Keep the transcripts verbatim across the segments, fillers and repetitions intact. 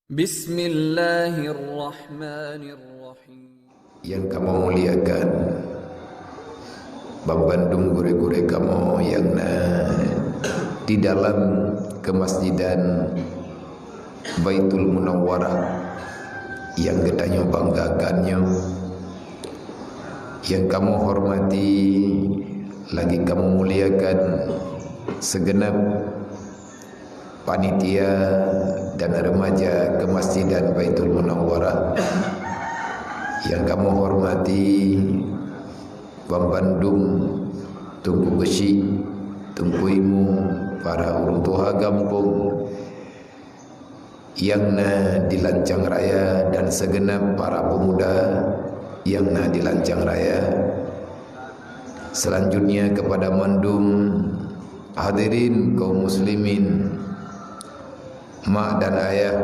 Bismillahirrahmanirrahim. Nyang kamoe muliakan, banmandum gurée-gurée kamoe nyang na di dalam keumasjidan Baitul Munawwarah nyang geutanyoe banggakan nyoe, nyang kamoe hormati lagi kamoe muliakan, sigeunab panitia dan remaja Keumasjidan Baitul Munawwarah nyang kamoe hormati, banmandum Teungku Geuchik, Teungku Imeum, para ureuëng tuha gampông nyang na di Lancang Raya dan sigeunab para peumuda nyang na di Lancang Raya. Selanjutnya kepada mandum hadirin kaum muslimin, mak dan ayah,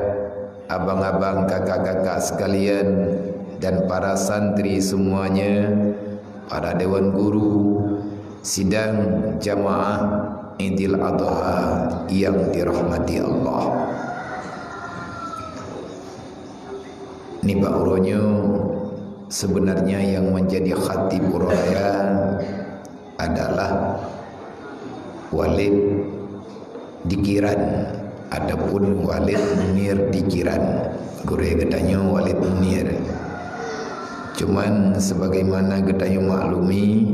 abang-abang, kakak-kakak sekalian, dan para santri semuanya, para dewan guru, sidang jamaah Idul Adha nyang dirahmati Allah. Nibak uroe nyoe, sebenarnya nyang menjadi khatib uroe raya adalah Walid di Kiran ataupun Walid Munir di Kiran. Gurée geutanyoe Walid Munir. Cuman sebagaimana geutanyoe maklumi,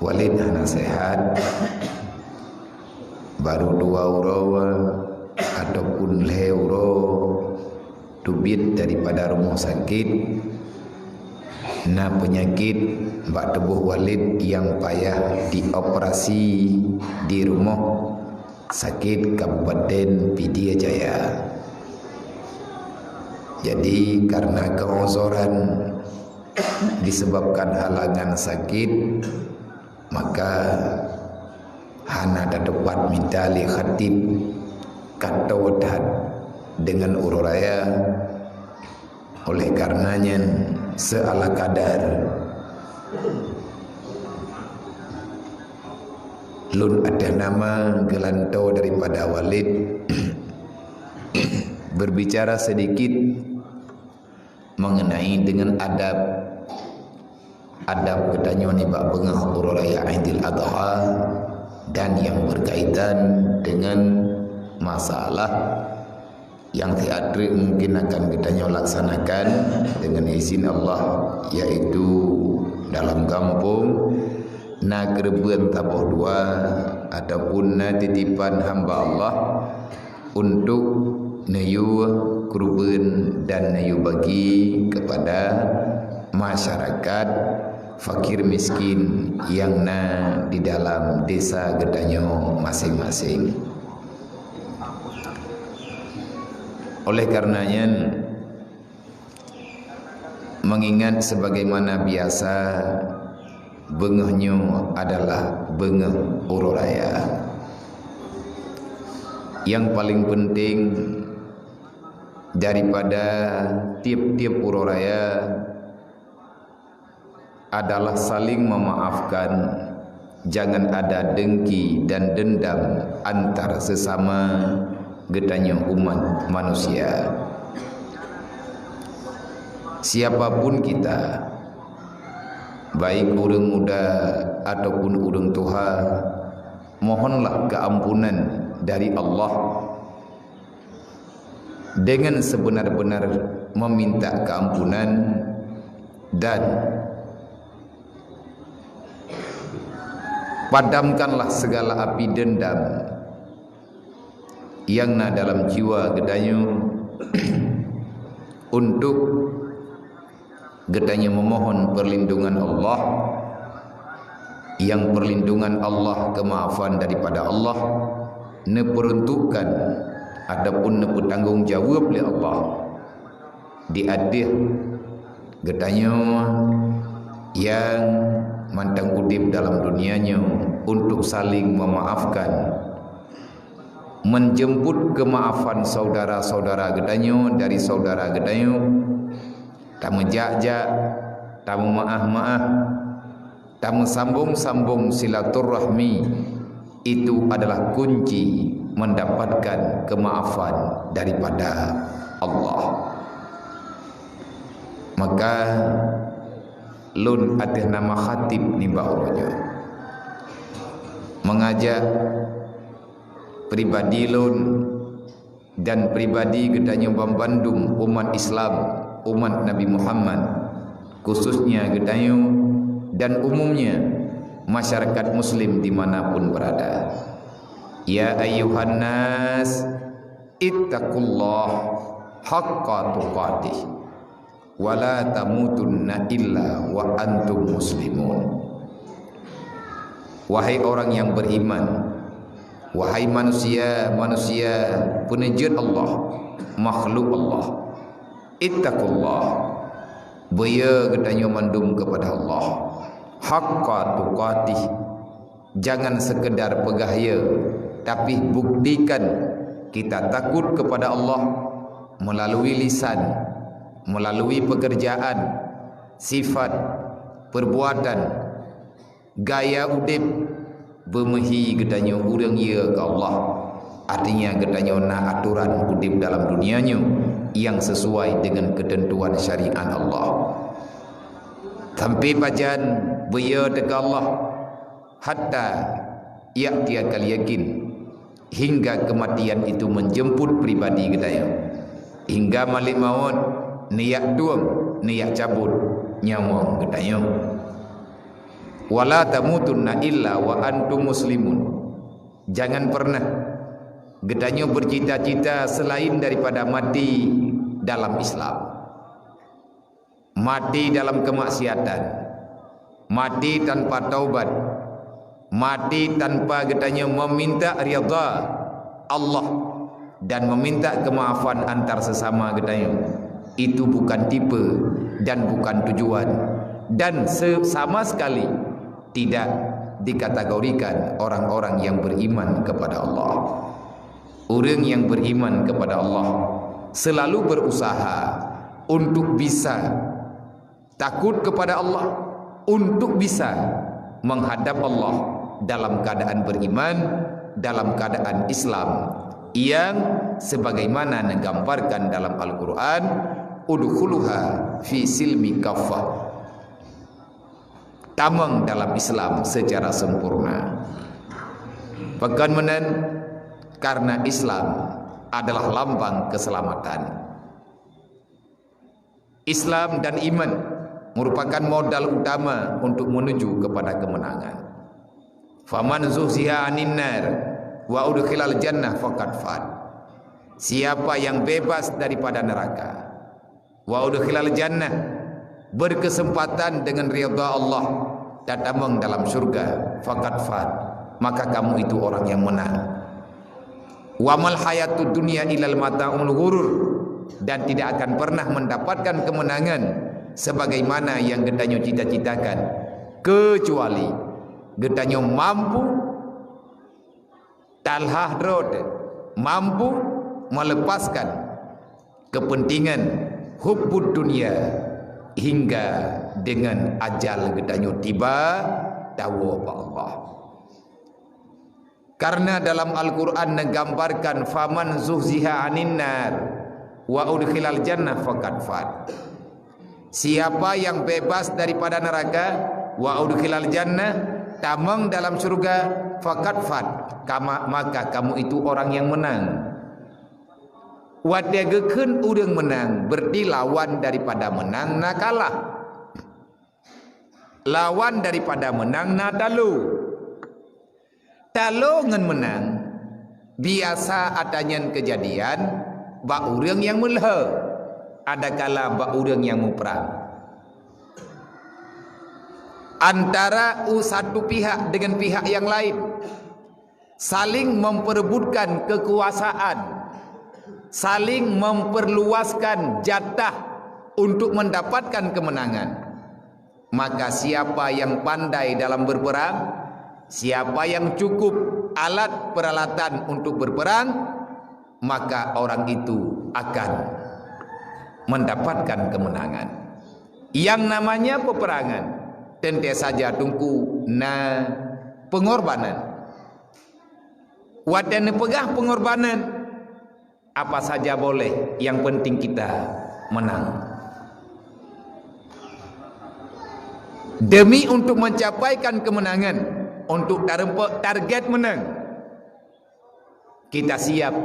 Walid hana sehat, baru dua uroe ataupun lhée uroe teubiet daripada rumoh sakit, na peunyakit bak tuboh Walid nyang payah dioperasi di rumoh sakit Kabupaten Pidie Jaya. Jadi, karena keuuzoran disebabkan halangan sakit, maka hana tateupat mita lé khatib, ka toe that deungon uroe raya. Oleh karenanya, seala kadar lôn ateueh nama geulantoe daripada Walid berbicara sedikit mengenai dengan adab, adab geutanyoe nibak beungoh uroe raya Idul Adha dan yang berkaitan dengan masalah yang teuk treuk mungkin akan geutanyoe laksanakan dengan izin Allah, yaitu dalam gampông na keureubeuen saboh dua ataupun na titipan hamba Allah untuk neuyue keureubeuen dan neuyue bagi kepada masyarakat fakir miskin nyang na di dalam desa geutanyoe maséng-maséng. Oleh karenanya, mengingat sebagaimana biasa, beungoh nyoe adalah beungoh uroe raya. Nyang paleng peunteng daripada tiep-tiep uroe raya adalah saling memaafkan, jangan ada dengki dan dendam antar sesama geutanyoe umat manusia. Siapapun kita, baik ureuëng muda ataupun ureuëng tuha, mohonlah keampunan dari Allah dengan sebenar-benar meminta keampunan dan padamkanlah segala api dendam nyang na dalam jiwa geutanyoe untuk geutanyoe memohon perlindungan Allah, nyang perlindungan Allah, kemaafan daripada Allah, neupeuruntukkan ataupun neupeutanggong jaweueb lé Allah di ateueh geutanyoe nyang mantong udeb dalam dunia nyoe untuk saling memaafkan, menjemput kemaafan saudara-saudara geutanyoe dari saudara geutanyoe, tameujak-jak, tameumaáh-maáh, tameusambong-sambong silaturahmi, itu adalah kunci mendapatkan kemaafan daripada Allah. Maka lôn ateueh nama khatib nibak uroe nyoe mengajak pribadi lôn dan pribadi geutanyoe banmandum umat Islam, umat Nabi Muhammad, khususnya geutanyoe dan umumnya masyarakat muslim di mana pun berada. Ya ayyuhan nas, ittaqullah haqqa tuqatih, wa la tamutunna illa wa antum muslimun. Wahai orang yang beriman, wahai manusia-manusia peuneujeuet Allah, makhluk Allah, ittaqullah, beuye geutanyoe mandum kepada Allah, haqqa tuqatih, jangan sekedar peugah ya, tapi buktikan kita takut kepada Allah melalui lisan, melalui pekerjaan, sifat, perbuatan, gaya udeb. Beumeuhi geutanyoe ureuëng ye keu Allah, artinya geutanyoe na atoran udeb dalam dunia nyoe nyang sesuai dengan keuteuntuan syariat Allah. Sampai pajan beuye teuka Allah, hatta ya'tiyakal yakin, hingga kematian itu menjemput pribadi geutanyoe, hingga malek maut neujak tueng, neujak cabot nyawöng geutanyoe. Wa la tamutunna illa wa antum muslimun. Jangan pernah geutanyoe bercita-cita selain daripada mati dalam Islam. Mati dalam kemaksiatan, mati tanpa taubat, mati tanpa geutanyoe meminta ridha Allah dan meminta kemaafan antar sesama geutanyoe, itu bukan tipe dan bukan tujuan, dan se-, sama sekali tidak dikategorikan orang-orang yang beriman kepada Allah. Ureuëng yang beriman kepada Allah selalu berusaha untuk bisa takut kepada Allah, untuk bisa menghadap Allah dalam keadaan beriman, dalam keadaan Islam yang sebagaimana neugambarkan dalam Al-Quran, "Udkhuluha fi silmi kaffah." Tamong dalam Islam secara sempurna. Pakon meunan, karena Islam adalah lambang keselamatan. Islam dan iman merupakan modal utama untuk menuju kepada kemenangan. "Faman zuhziha 'anin nar wa udkhilal jannah faqad faz." Siapa yang bebas daripada neraka, wa udkhilal jannah, berkesempatan dengan ridha Allah, tatamong dalam syurga, faqad faz, maka kamu itu orang yang menang. "Wa mal hayatud dunya illal mata'ul ghurur," dan tidak akan pernah mendapatkan kemenangan sebagaimana yang geutanyoe cita-citakan, kecuali geutanyoe mampu talhah droe, mampu melepaskan kepentingan hubbud dunya hingga dengan ajal geutanyoe tiba, tawoe bak Allah. Karena dalam Al-Quran neugambarkan, "Faman zuhziha 'anin nar wa udkhilal jannah faqad faz." Siapa yang bebas daripada neraka, wa udkhilal jannah, tamong dalam syurga, faqad faz, kama-, maka kamu itu orang yang menang. Watée geukheun ureuëng meunang, berarti lawan daripada meunang na kalah. Lawan daripada meunang na talo. Talo ngon meunang biasa ata nyan keujadian bak ureuëng nyang meulhö, adakala bak ureuëng nyang muprang. Antara u-, satu pihak dengan pihak yang lain, saling memperebutkan kekuasaan, saling memperluaskan jatah untuk mendapatkan kemenangan. Maka siapa yang pandai dalam berperang, siapa yang cukup alat peralatan untuk berperang, maka orang itu akan mendapatkan kemenangan. Yang namanya peperangan, tentu saja teungku na pengorbanan. Watée neupeugah pengorbanan, apa saja boleh, yang penting kita menang. Demi untuk mencapaikan kemenangan, untuk tarempok target menang, kita siap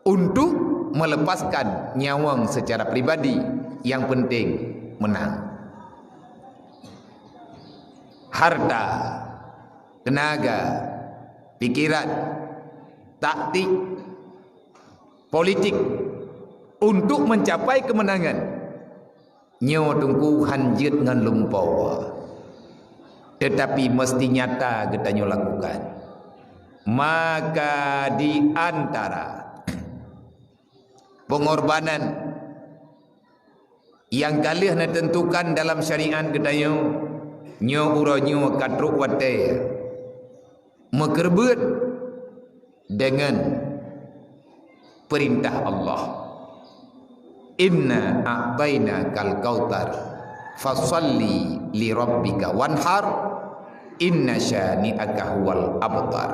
untuk melepaskan nyawang secara pribadi, yang penting menang. Harta, tenaga, pikiran, taktik, politik untuk mencapai kemenangan. Nyoe teungku han jeuet ngon lumpoe, tetapi mesti nyata geutanyoe lakukan. Maka di antara pengorbanan nyang ka lheueh neuteuntukan dalam syariat geutanyoe, nyoe uroe nyoe ka trok watée meukeureubeuen deungon peurintah Allah. "Inna a'tainakal kautsar, fasalli li rabbika wanhar, inna syani'aka huwal abtar."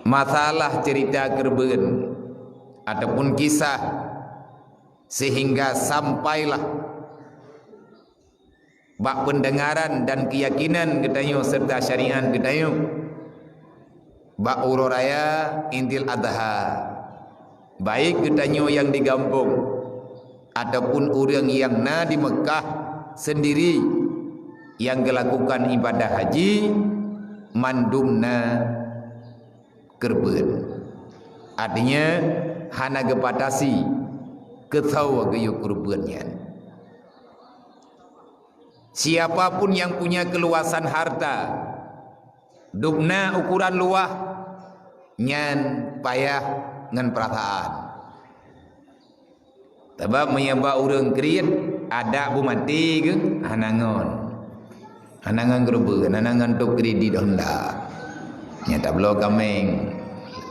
Masalah cerita keureubeuen ataupun kisah, sehingga sampailah bak peundengaran dan keuyakinan geutanyoe serta syariat geutanyoe bak uroe raya Idul Adha, baik geutanyoe nyang di gampông ataupun ureuëng nyang na di Meukah sendiri nyang geulakukan ibadah haji, mandum na keureubeuen. Artinya, hana geubatasi keu soe geuyue keureubeuen nyan. Siapa pun yang punya keluasan harta, dubna ukuran luwah, nyan payah ngon peurasaan. Sabab meunyoe bak ureuëng kriet, adak beumaté geuh hana ngon. Hana ngon keureubeuen, hana ngon tôb kredit Honda. Nyang tabloe kaméng,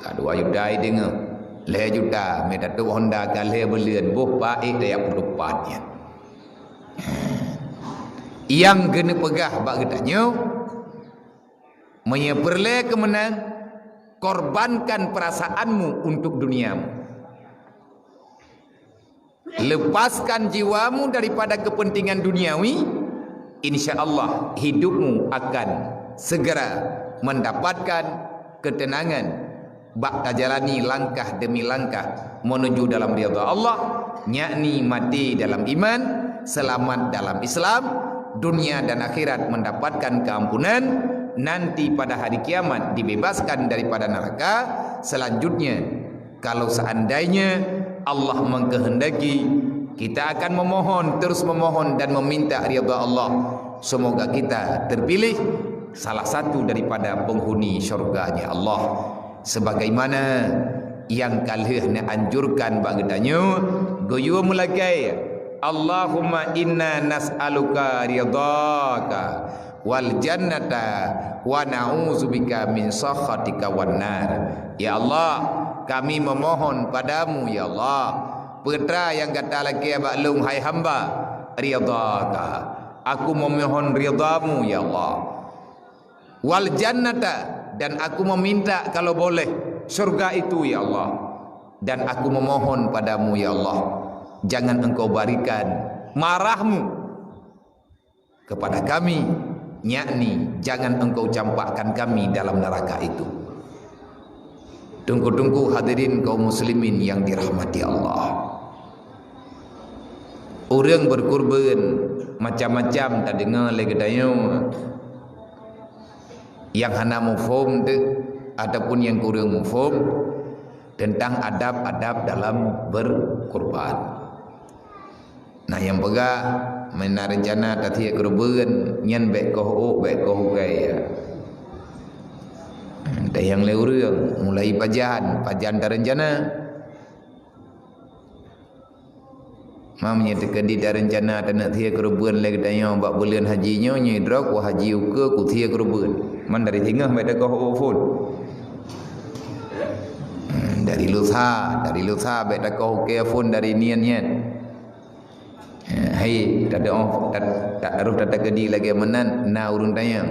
ka dua juta i teungoh. Lhée juta, mita tôb Honda ka lhée buleuen, boh paék tajak peutupat nyan. Nyang geuneupeugah bak geutanyoe, meunyoe peureulée keumeunang, korbankan perasaanmu untuk duniamu. Lepaskan jiwamu daripada kepentingan duniawi, insya Allah hidupmu akan segera mendapatkan ketenangan bak tajalani langkah demi langkah menuju dalam ridha Allah, yakni mati dalam iman, selamat dalam Islam, dunia dan akhirat mendapatkan keampunan, nanti pada hari kiamat dibebaskan daripada neraka, selanjutnya kalau seandainya Allah mengkehendaki, kita akan memohon, terus memohon dan meminta ridha Allah. Semoga kita terpilih salah satu daripada penghuni syurga-Nya Allah. Sebagaimana nyang ka lheueh neuanjurkan bak geutanyoe, geuyue meulakée, "Allahumma inna nas'aluka ridhaka wal jannata wa na'udzubika min sakhatika wan nar." Ya Allah, kami memohon padamu, ya Allah, peue teuma nyang gata lakée bak lôn, hai hamba, ridhaka. Aku memohon ridhamu, ya Allah. Wal jannata, dan aku meminta kalau boleh syurga itu, ya Allah. Dan aku memohon padamu, ya Allah, jangan engkau barikan marahmu kepada kami, yakni jangan engkau campakkan kami dalam neraka itu. Teungku-teungku hadirin kaum muslimin yang dirahmati Allah. Ureuëng beukeureubeuen macam-macam tadeungoe lé geutanyoe nyang hana muphom deuh ataupun nyang kureueng muphom teuntang adab-adab dalam beukeureubeuen. Na nyang peugah, meunan reuncana tathie keureubeuen, nyan bék koh ôk, bék koh ukai, ya. Tayang lé ureuëng, mulai pajan, pajan tareuncana. Ma meunyoe teukeudi tareuncana taneuk thie keureubeuen lé geutanyoe bak buleuen haji nyoe, nyoe droe ku haji ukeue ku thie keureubeuen. Man dari singoh bék takoh ôk phon. Dari lusa, dari lusa bék takoh ukai phon dari nyan-nyan. Hai, tadeuh, ta-, ta-, roh tatakeudi lagée meunan, na ureuëng tanyong.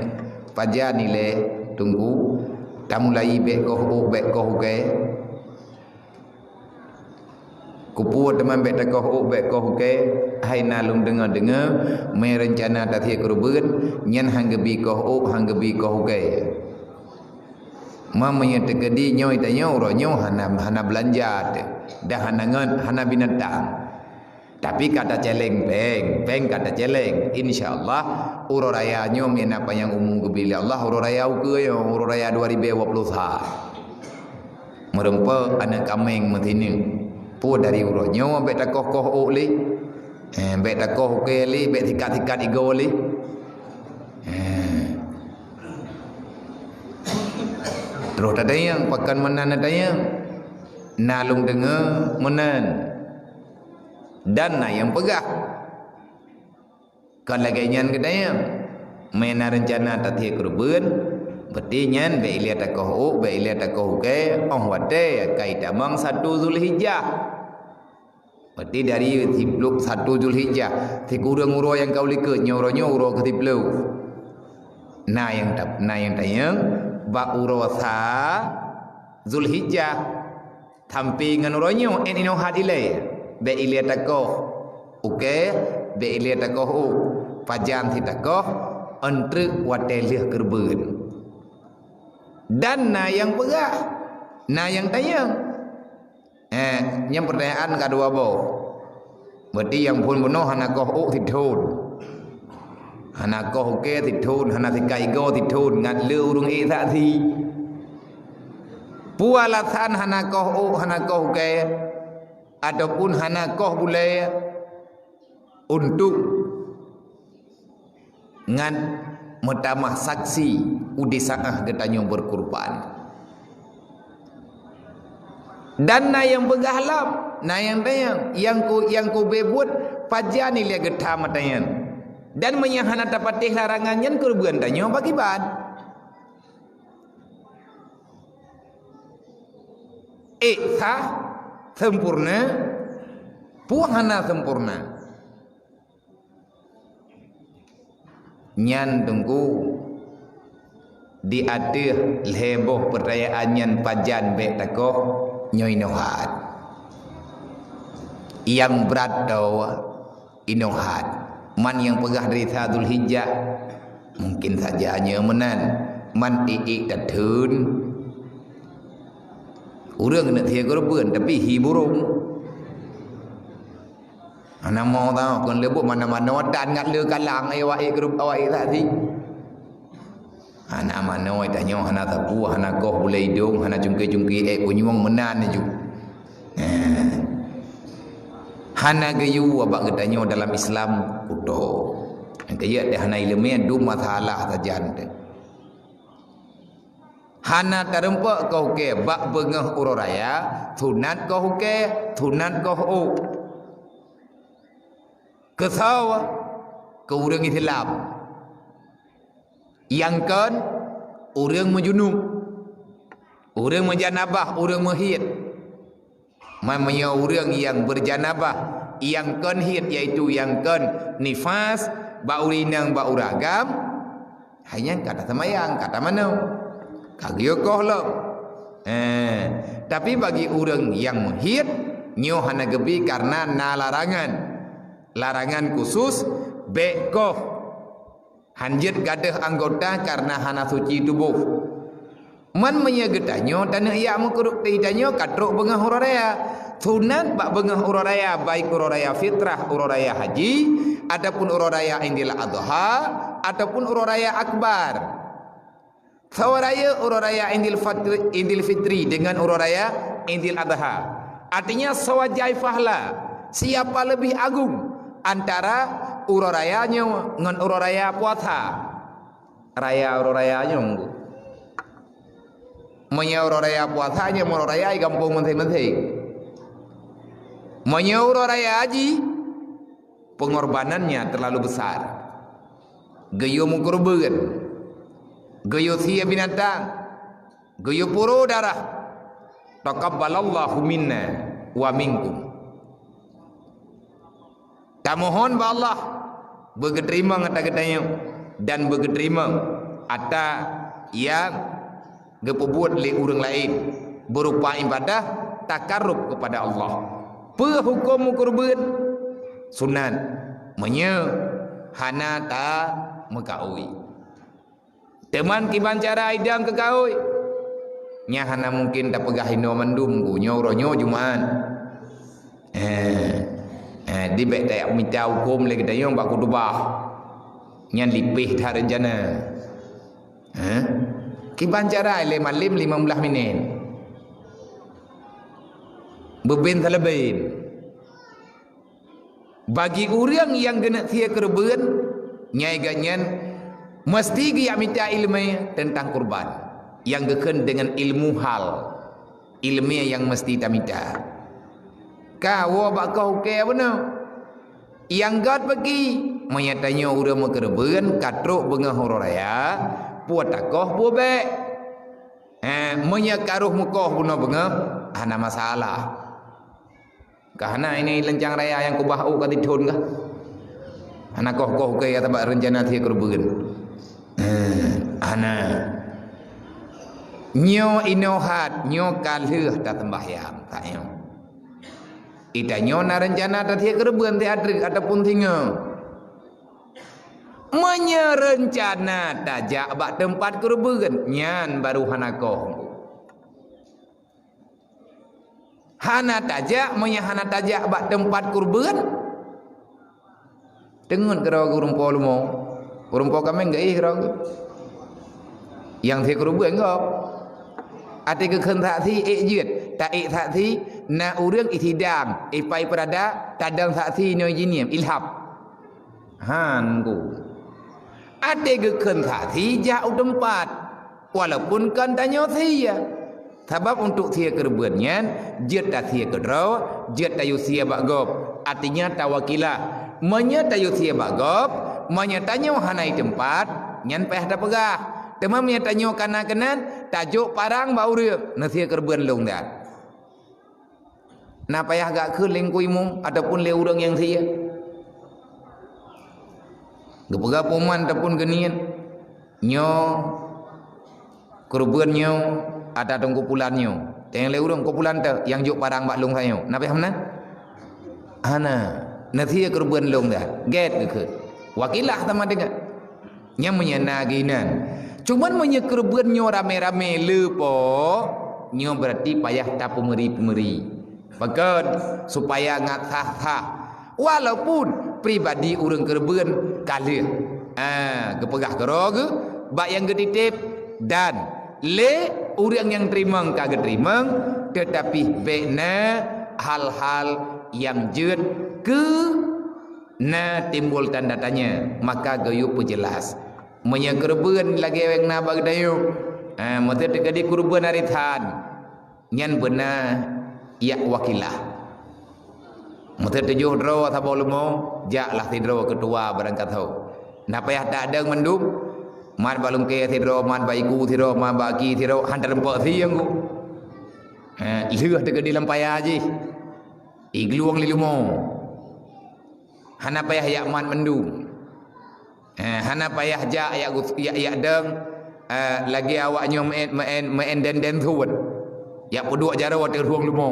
Pajan ilée Teungku, tamulai bék koh ôk, bék koh ukée? Keupeue teuma bék takoh ôk, bék koh ukée? Hai na lôn deungoe-deungoe, mé reuncana tatiek keureubeuen, nyan han geubi koh ôk, han geubi koh ukée. Ma meunyoe teukeudi nyoe tanyoe uroe nyoe hana, hana beulanja teuh, dan hana ngon, hana binatang. Tapi ka tacéléng péng, péng ka tacéléng. Insya Allah, uroe raya nyoe meunan panyang umu geubri lé Allah, uroe raya ukeue nyoe, uroe raya dua ribu dua puluh sa. Meureumpok aneuk kaméng meusineuk. Peue dari uroe nyoe bék takoh-koh ôk lé. Eh, bék takoh ukée lé, bék sikat-sikat igoe lé. Eh. Troh tatanyong, pakon meunan tatanyong? Na lôn deungoe meunan. Dan na nyang peugah, kon lagée nyan geutanyoe. Meunan reuncana tatiek keureubeuen, berarti nyan bék ilée takoh ôk, bék ilée takoh ukée, óh watée ka itamong satu Zulhijjah. Berarti dari siplôh satu Zulhijjah, sikureueng uroe nyang ka u likot, nyoe uroe nyoe uroe keusiplôh. Na nyang ta-, na nyang tanyong, bak uroe sa Zulhijjah. Sampoe ngon uroe nyoe, 'et inoe hat ilée, bék ilée takoh ukée, bék ilée takoh ôk, pajan sit takoh, 'on treuk watée lheueh keureubeuen. Dan na nyang peugah, na nyang tanyong. Eh, nyang peurtanyaan ka dua boh. Berarti nyang phon bunoe hana koh ôk sithon. Hana koh ukée sithon, hana sikat igoe sithon, ngat le ureuëng ék saksi. Peue alasan hana koh ôk, hana koh ukée, ataupun hana koh bulée untuk ngat meutamah saksi u di saát geutanyoe beurkurban. Dan na nyang peugah lom, na nyang tanyong, nyang ku, nyang kube buet pajan ilée geutam mata nyan. Dan meunyoe hana tapatéh larangan nyan keureubeuen tanyoe pakriban? Ék sah, sempurna, peue hana sempurna. Nyan Teungku, di ateueh lhée boh peurtanyaan nyan pajan bék takoh, nyoe inoe hat. Nyang brat tho inoe hat. Man nyang peugah dari sa Zulhijjah, mungkin saja nyoe meunan. Man ék-ék tatheun, ureuëng keuneuk sie keureubeuen, tapi hi burông. Hana mo tau, kon leubuet manoe-manoe tan ngat le kalang, eh, awak ék grup, awak ék saksi. Hana manoe tanyoe, hana sapeue, hana koh bulée idong, hana cungke-cungke ék kunyueng meunan ju. Nah. Hana geuyue bak geutanyoe dalam Islam kuto. Nyang keu jeuet teuh hana iéleumé dum masalah sajan teuh. Hana tareumpok koh ukée bak beungoh uroe raya, sunat koh ukée, sunat koh ôk. Keusoe keu ureuëng Islam. Nyang kon ureuëng meujunub, ureuëng meujanabah, ureuëng meuhiet. Man meunyoe ureuëng nyang beujanabah, nyang kon hiet, yaitu nyang kon nifas, bak ureuëng inong, bak ureuëng agam, hai nyan ka taseumayang, ka tamanoe, ka geuyue koh lom. Eh, tapi bagi ureuëng nyang meuhiet, nyoe hana geubi kareuna na larangan. Larangan khusus, bék koh. Hanjeuet gadôh anggota kareuna hana suci tuboh. Man meunyoe geutanyoe taneuk jak meukureueng, tanyoe ka trok beungoh uroe raya. Sunat bak beungoh uroe raya, baik uroe raya fitrah, uroe raya haji, ataupun uroe raya Idul Adha, ataupun uroe raya akbar. Sawa raya uroe raya Idul Fitri, Idul Fitri deungon uroe raya Idul Adha. Artinya, sawa jai pahala, siapa lebih agung antara uroe raya nyoe ngon uroe raya puasa? Raya uroe raya nyoe. Meunyoe uroe raya puasa, nyoe uroe raya di gampông maséng-maséng. Meunyoe uroe raya haji, pengorbanannya terlalu besar. Geuyue meukeureubeuen, geuyue sie binatang, geuyue puro darah. Taqabbalallahu minna wa minkum. Tamohon bak Allah beugeuteurimong ata geutanyoe dan beugeuteurimong ata nyang geupeubuet lé ureuëng laén beurupa ibadah takarub keupada Allah. Peue huköm meukeureubeuen? Sunat, meunyoe hana tameukaôi. Teuma kiban cara idong keukaôi? Nyan hana mungken tapeugah inoe mandum, nyoe uroe nyoe Jumat. Eh, eh, di bék tajak mita huköm lé geutanyoe bak khutubah. Nyan lipéh that reuncana. Eh? Kiban cara lé malem limong blaih minét. Beuben saleuben. Bagi ureuëng nyang geuneuk sie keureubeuen, nyai geuhnyan meuseuti geujak mita iéleumé teuntang kurban nyang geukheun deungon ilmu hal, iéleumé nyang meuseuti tamita. Ka woe bak koh ukée bunoe. Nyang göt bagi, meunyoe tanyoe ureuëng meukeureubeuen ka trok beungoh uroe raya, peue takoh peue bék. Eh, meunyoe ka roh meukoh bunoe beungoh, hana masalah. Ka hana ini leuncang raya nyang kubah ôk ka tithon kah? Hana koh-koh keu ya sabab reuncana sie keureubeuen. Eh, hana. Nyoe inoe that, nyoe ka lheueh taseumbahyang, ka nyoe. Ita nyoe na reuncana tasie keureubeuen siat treuk ataupun singoh. Meunyoe reuncana tajak bak teumpat keureubeuen, nyan baru hana koh. Hana tajak, meunyoe hana tajak bak teumpat keureubeuen, teungeut keudroe geuh ureuëng po leumo. Ureuëng po kaméng geuéh keudroe geuh. Nyang sie keureubeuen gob. Até geukheun saksi ék jeuet, taék saksi na ureuëng isidang, ipai peurada, tadong saksi nyoe jiniem, ilhab. Han ku. Até geukheun saksi jak u teumpat, walaupun kon tanyoe sie. Sabab untuk sie keureubeuen nyan, jeuet tasie keudroe, jeuet tayue sie bak gob. Artinya tawakilah. Meunyoe tayue sie bak gob, meunyoe tanyoe hana i teumpat, nyan payah tapeugah. Teuma meunyoe tanyoe kana keunan, tajok parang bak ureuëng, neusie keureubeuen lôn that. Na payah gak kheun lé Teungku Imum ataupun lé ureuëng nyang sie. Geupeugah puman ataupun geuniet, nyoe keureubeuen nyoe ata Teungku Pulan nyoe. Teuh lé ureuëng Teungku Pulan teuh nyang jok parang bak lôn sayoe. Na payah meunan? Hana. Neusie keureubeuen lôn dah. Gét geukheun. Wakilah sama dengan. Nyang meunyoe na geuinan. Cuman meunyoe keureubeuen nyoe ramé-ramé le po, nyoe berarti payah tapeumeuri-peumeri. Pakon? Supaya ngat sah-sah. Walaupun pribadi ureuëng keureubeuen ka lheueh. Ah, geupeugah keudroe geuh, bak nyang geutitép dan lé ureuëng nyang teurimong ka geuteurimong, teutapi bék na hal-hal nyang jeuet keu na timbul tanda tanya, maka geuyue peujeulaih. Meunyoe keureubeuen lagée nyang na bak geutanyoe, eh, meuteuteukadi keureubeuen arisan, nyan beuna jak wakilah. Meuteutujoh droe saboh leumo, jaklah sidroe keutua barangkasoe. Na payah tadong mandum, mat bak lungkée sidroe, mat bak iku sidroe, mat bak aki sidroe, han teurumpok sieng ku. Eh, lheueh teukeudi lam paya jih. Iglueng lé leumo. Hana payah jak mat mandum. Eh, hana payah jak yak gus-, yak, yak dong, eh, lagée awak nyoe meu'en, meu'en, meu'en den-den suet. Yak peuduek jaroe watée rueng leumo.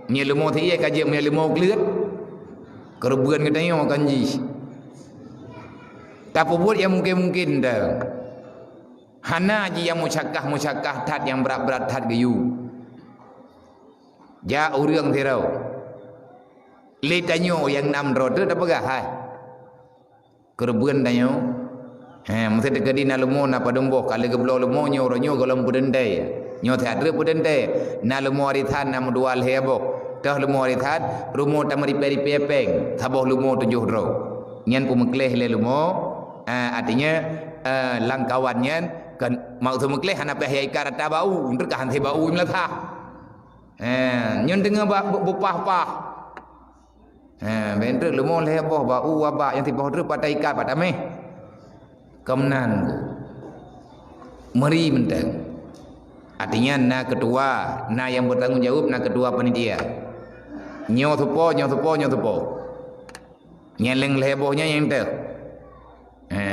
Meunyoe leumo sie ka jeuet, meunyoe leumo kleuet, keureubeuen geutanyoe kan jih. Tapeubuet nyang mungken-mungken dah. Hana jih nyang musyakah-musyakah that, nyang brat-brat that geuyue. Jak ureuëng sidroe. Lé tanyoe nyang nam droe teuh tapeugah hai. Keureubeuen tanyoe. He, meusé teukeudi na leumo na padum boh, ka lheueh geubloe leumo nyoe uroe nyoe gohlom peuteuntée. Nyoe that treuk peuteuntée. Na leumo arisan na meudua lhée boh. Toh leumo arisan, rumoh tameuripée-ripée péng, saboh leumo tujoh droe. Nyan peumeukleh lé leumo, eh, artinya, eh, langkawan nyan, kan, maksud meukleh hana payah ikat rata bak u, untuk ka han sé bak u meulasah. Eh, nyoe teungoh bak bu-, bupah-pah. Ha, bék treuk leumo lhée boh bak u abak nyang siboh treuk pat taikat pat taméh. Keumeunang ku. Meuri mantong. Artinya na keutua, na nyang bertanggung jawab, na keutua panitia. Nyoe supo, nyoe supo, nyoe supo. Nyang lhée boh nyan nyang teuh. Ha.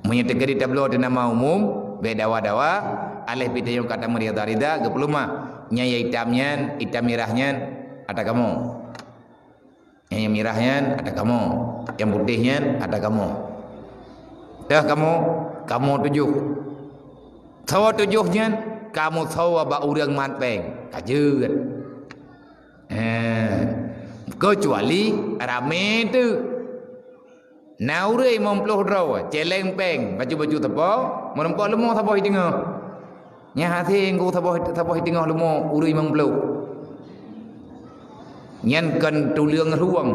Meunyoe teukeudi tabloe teuh nama umum, bèk dawa-dawa, aléh pih tanyoe ka tameurida-rida, geupeuleumah. Nyang itam nyan, itam mirah nyan, ata kamoe. Nyang, nyang mirah nyan ata kamoe, nyang putéh nyan ata kamoe. Teuh kamoe, kamoe tujoh. Sawa tujoh nyan kamoe sawa bak ureuëng mat péng, ka jeuet. Eh, keucuali ramé teuh. Na ureuëng limong ploh droe, céléng péng, bacut-bacut sapo, meurumpok leumo saboh i teungoh. Nyan hase ngku saboh, saboh i teungoh leumo ureuëng limong ploh. Nyan kon tuleueng rueng,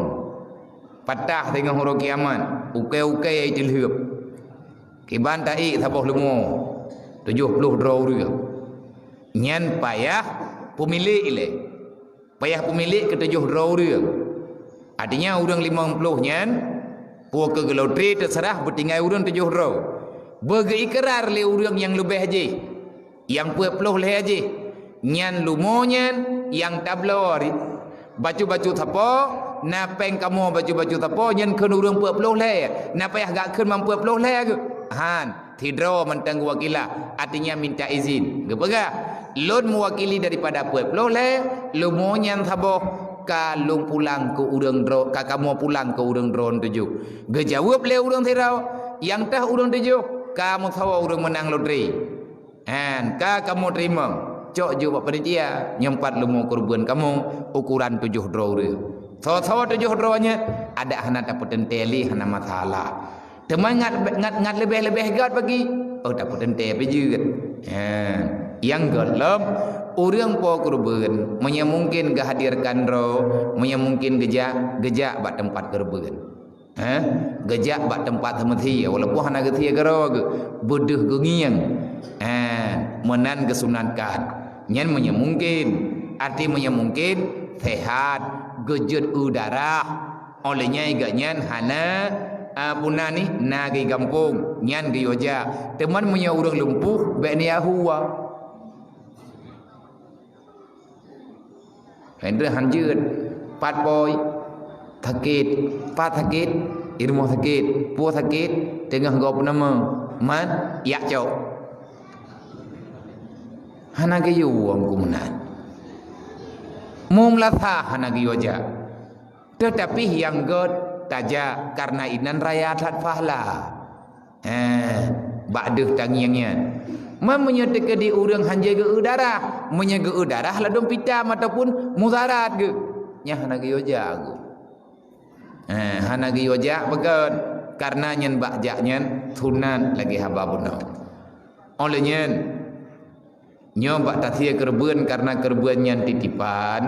patah teungoh uroe kiamat, ukée-ukée teulheueb. Kiban taék saboh leumo, tujoh ploh droe ureuëng. Nyan payah peumilék ilée. Payah peumilék keu tujoh droe ureuëng. Artinya, ureuëng limong ploh nyan, peu kheueh geulotre teuseurah beutinggai ureuëng tujoh droe. Beugeuikrar lé ureuëng nyang leubeh jih, nyang peuet ploh lhée jih. Nyan leumo nyan nyang tabloe ri-, bacut-bacut sapo, na péng kamoe bacut-bacut sapo, nyan kheun ureuëng peuet ploh lhée, na payah geukheun man peuet ploh lhée geuh. Han. Sidroe mantong geuwakilah, artinya minta izin. Geupeugah, "Lôn meuwakili daripada peuet ploh lhée, leumo nyan saboh ka lôn pulang keu ureuëng droe, ka kamoe pulang keu ureuëng droe tujoh." Geujaweueb lé ureuëng sidroe, "Nyang teuh ureuëng tujoh, ka meusawa ureuëng meunang lotre. Han, ka kamoe teurimong, cok jeuet bak panitia, nyoe pat leumo keureubeuen kamoe, ukuran tujoh droe ureuëng." Sawa-sawa tujoh droe nyan, adak hana tapeuteuntée lé, hana masalah. Teuma ngat, ngat, ngat leubeh-leubeh göt bagi, oh, tapeuteuntée pih jeuet. Ha, nyang göt lom, ureuëng po keureubeuen, meunyoe mungken geuhadirkan droe, meunyoe mungken geujak, geujak bak teumpat keureubeuen. Ha, geujak bak teumpat seumeusé, walaupun hana geusie keudroe geuh, beudeuh geungieng. Ha, meunan geusunatkan. Nyan meunyoe mungken, arti meunyoe mungken, sehat, geujeuet eu darah. Óh lheueh nyan gobnyan hana, a, puna nih, na geuh gampông, nyan geuyue jak. Teuma meunyoe ureuëng lumpuh, bék neuyue hu wa. Hindeuh han jeuet, pat bôi, sakét, pat sakét, i rumoh sakét, peue sakét, teungoh gob peunameue, man, jak cok. Hana geuyue wong keu meunan. Mumeulasa hana geuyue jak. Teutapi nyang göt tajak, kareuna inan raya that pahala. Eh, bak deuh tangieng nyan. Man meunyoe teukeudi ureuëng hanjeuet geu-eu darah, meunyoe geu-eu darah ladôm pitam ataupun mudarat geuh, nyan hana geuyue jak geuh. Eh, hana geuyue jak beugöt, kareuna nyan bak jak nyan sunat lagée haba bunoe. Óh lheueh nyan, nyoe bak tasie keureubeuen, kareuna keureubeuen nyan titipan,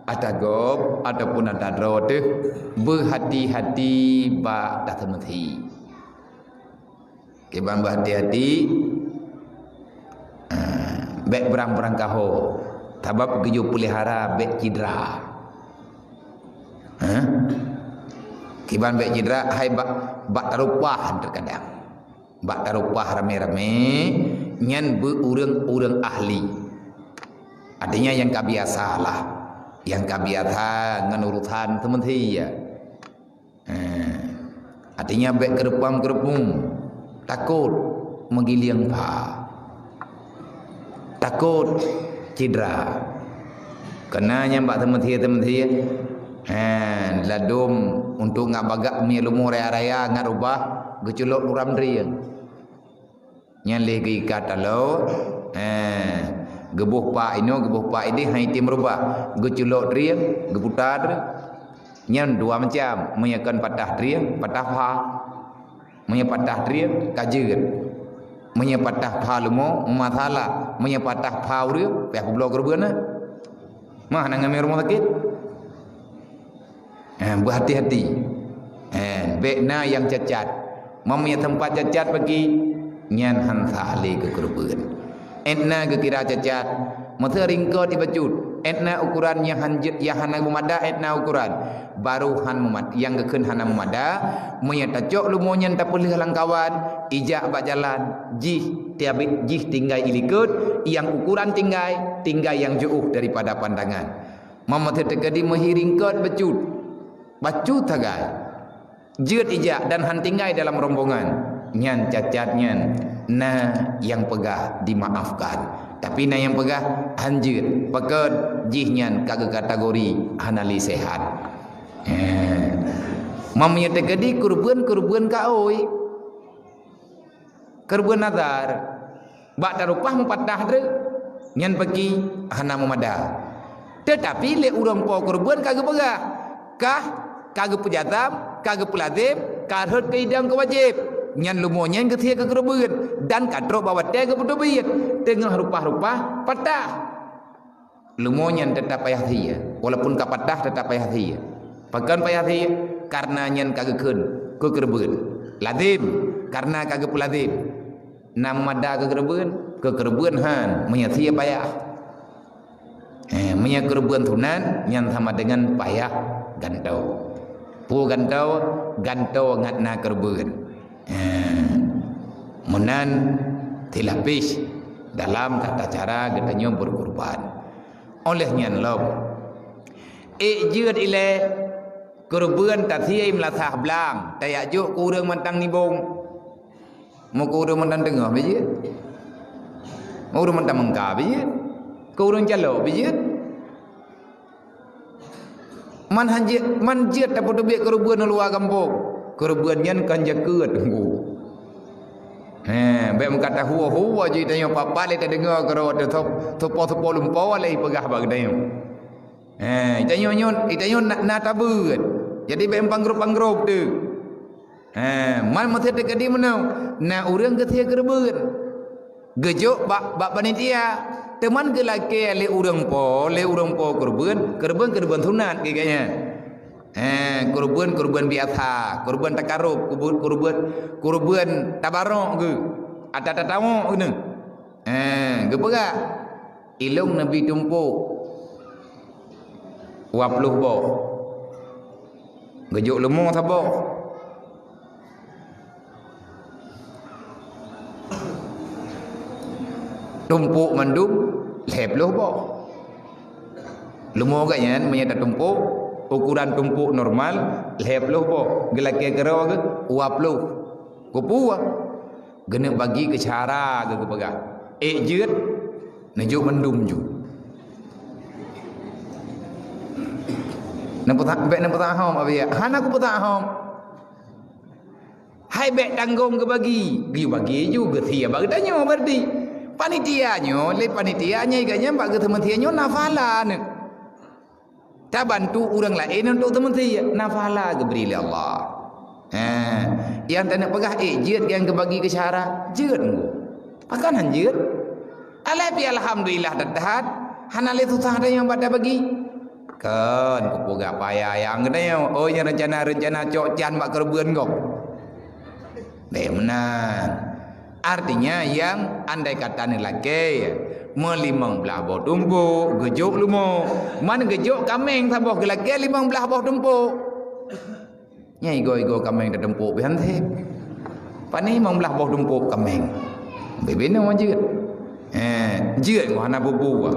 ata gob ataupun ata droe teuh, beuhati-hati bak taseumeusé. Kiban beuhati-hati, ah, bék brang-brang kaho, sabab geuyue peulihara bék cidra. Hah? Kiban bék cidra, hai bak, bak tareupah teukadang. Bak tareupah ramé-ramé, nyan beu ureuëng-ureuëng ahli. Artinya nyang ka biasa lah. Nyang ka biasa ngon urusan seumeusé. Eh, artinya bék keureupam-keureupum, takot meugilieng pha. Takot cidra. Keunan nyang bak teumeusie-teumeusie, hen, ladôm untuk ngat bagak mi leumo raya-raya ngat rubah geuculok luram trieng. Nyan lé geuikat taloe, hen, geuboh pak inoe, geuboh pak idéh, han item rubah. Geuculok trieng, geuputa trieng. Nyan dua macam, meunyoe kon patah trieng, patah pha. Meunyoe patah trieng, ka jeuet. Meunyoe patah pha leumo, meumasalah. Meunyoe patah pha ureuëng, payah peubloe keureubeuen na. Mah na ngamé rumoh sakét. Eh, beuhati-hati. Eh, bék na nyang cacat. Meunyoe teumpat cacat bagi, nyan han sah lé keu keureubeuen. Ét na geukira cacat, meuseu ringkot ibacut. Ét na ukuran nyang han jeuet, nyang hana meumada, ét na ukuran. Baru han meumat-, nyang geukheun hana meumada, meunyoe tacok leumo nyan tapeulheueh lam kawan, ijak bak jalan, jih tiabit, jih tinggai ilikot, nyang ukuran tinggai, tinggai nyang jiôh daripada pandangan. Meuseu teukeudi meuhi ringkot bacut, bacut sagai. Jeuet ijak dan han tinggai dalam rombongan. Nyan cacat nyan, na nyang peugah dimaafkan. Tapi na nyang peugah hanjeuet, pakon jih nyan ka geukategori hana lé sehat. Eh. Meunyoe teukeudi keureubeuen-keureubeuen kaôi, keureubeuen nazar, bak tarupah meupatah treuk, nyan peuki hana meumada. Teutapi lé ureuëng po keureubeuen ka geupeugah, kah ka geupeujazam, ka geupeulazem, ka rhot keu idong keu wajéb. Nyan leumo nyan geusie keu keureubeuen dan ka trok bak watée geupeuteubiet, teungoh rupah-rupah patah. Leumo nyan teutap payah sie, walaupun ka patah teutap payah sie. Pakon payah sie? Kareuna nyan ka geukheun keu keureubeuen. Lazem, kareuna ka geupeulazem. Na meumada keu keureubeuen, keu keureubeuen han, meunyoe sie payah. Eh, meunyoe keureubeuen sunat, nyan sama deungon payah gantoe. Peue gantoe? Gantoe ngat na keureubeuen. Eh, meunan tilapis dalam tata cara geutanyoe beukeureubeuen. Óh lheueh nyan lom, ék jeuet ilée keureubeuen tasie meulasah blang, tajak jok keu ureuëng mantong nibong. Meu keu ureuëng mantong teungoh bak jeuet. Meu ureuëng mantong meungka bak jeuet. Keu ureuëng calok bak jeuet. Man han jeuet, man jeuet tapeuteubiet keureubeuen u luwa gampông. Keureubeuen nyan kon jakeuet, Teungku. He, bék meukat tahue-hue jih tanyoe, pat-pat lé tadeungoe keudroe teuh, teupo-teupo lumpo lé peugah bak geutanyoe. He, tanyoe nyoe, tanyoe na, na tabeuet. Jadi bék panggrob-panggrob teuh. He, man meuseuti keudeh meunoe, na ureuëng geusie keureubeuen. Geujok bak, bak panitia, teuma geulakée lé ureuëng po, lé ureuëng po keureubeuen, keureubeuen, keureubeuen sunat geuh nyan. He, keureubeuen, keureubeuen biasa, keureubeuen takarub, keureubeuen, keureubeuen, keureubeuen tabarok geuh, ata tatawök geuh. He, geupeugah, ilong neubi tumpôk dua ploh boh. Geujok leumo saboh. Tumpôk mandum lhée ploh boh. Leumo geuh nyan meunyoe tatumpôk, ukuran tumpôk normal lhée ploh boh, geulakée keudroe geuh dua ploh. Keupeue? Geuneuk bagi keu syedara geuh geupeugah. Ék jeuet, neujok mandum ju. Neupeusa-, bék neupeusahoe, Abiya. Hana kupeusahoe. Hai bék tanggong geubagi. Geubagi ju geusie bak geutanyoe berarti. Panitia nyoe, lé panitia nyoe geuh nyan bak geuteumeusie nyoe na pahala neuh. Tabantu ureuëng laén untuk teumeusie, na pahala geubri lé Allah. Ha, nyang taneuk peugah ék jeuet nyang geubagi keu syedara, jeuet ngon. Pakon han jeuet? Alah pi alhamdulillah that-that, hana lé susah tanyoe bak tabagi. Kon kupeugah payah nyang geutanyoe, oh nyang reuncana-reuncana cok can bak keureubeuen gob. Bék meunan. Artinya nyang andai kata neulakée meulimong blaih boh tumpôk geujok leumo, man geujok kaméng saboh geulakée limong blaih boh tumpôk. Nyan igoe-igoe kaméng tatumpôk pih han sép. Pane limong blaih boh tumpôk kaméng. Bibinoe jeuet. Eh, jeuet ngon hana bubu.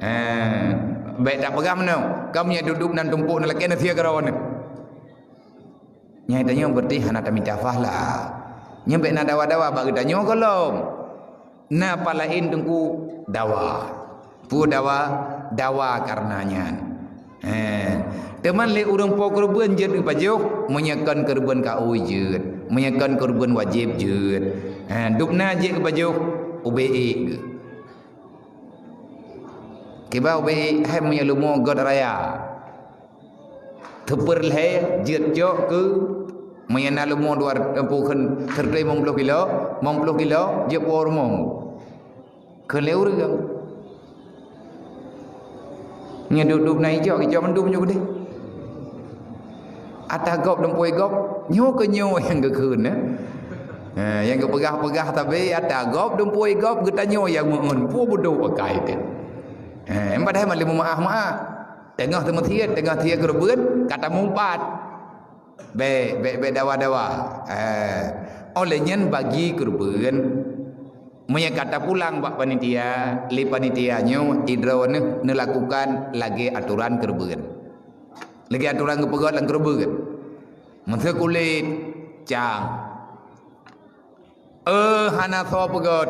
Eh, bék tapeugah meunoe. Kamoe nyang duek-duek nan tumpôk neulakée na sie keudroe nyoe. Nyang tanyoe berarti hana tamita pahala. Nyoe bék na dawa-dawa bak geutanyoe gohlom. Na palaén Teungku dawa. Peue dawa? Dawa kareuna nyan. He. Teuma lé ureuëng po keureubeuen jeuet geupajoh, meunyoe kon keureubeuen kaôi jeuet, meunyoe kon keureubeuen wajéb jeuet. He, dubna jeuet geupajoh, ubé ék geuh. Kiban ubé ék hai meunyoe leumo göt raya. Teupeu lhée jeuet cok keu meunyoe na leumo dua reutôh kheun, seureutoh limong ploh kilo, limong ploh kilo jeuet po rumoh. Kheun lé ureuëng. Nyoe duek-duek na ijok, ijok mandum nyoe keudeh. Ata gob dumpeue gob, nyoe keu nyoe nyang geukheun, eh. Ha, nyang geupeugah-peugah sabe ata gob dumpeue gob geutanyoe nyang meu'en, peue beudôh pakai teuh. Ha, padahai malém meu'ah-meu'ah. Teungoh teumeusiet, teungoh siet keureubeuen, ka tameuupat. Bék, bék, bék dawa-dawa. Eh, óh lheueh nyan bagi keureubeuen. Meunyoe ka tapulang bak panitia, lé panitia nyoe idroe neuh neulakukan lagée atoran keureubeuen. Lagée atoran geupeugét lam keureubeuen. Meuseu kulét, cang. Eh, hana soe peugét.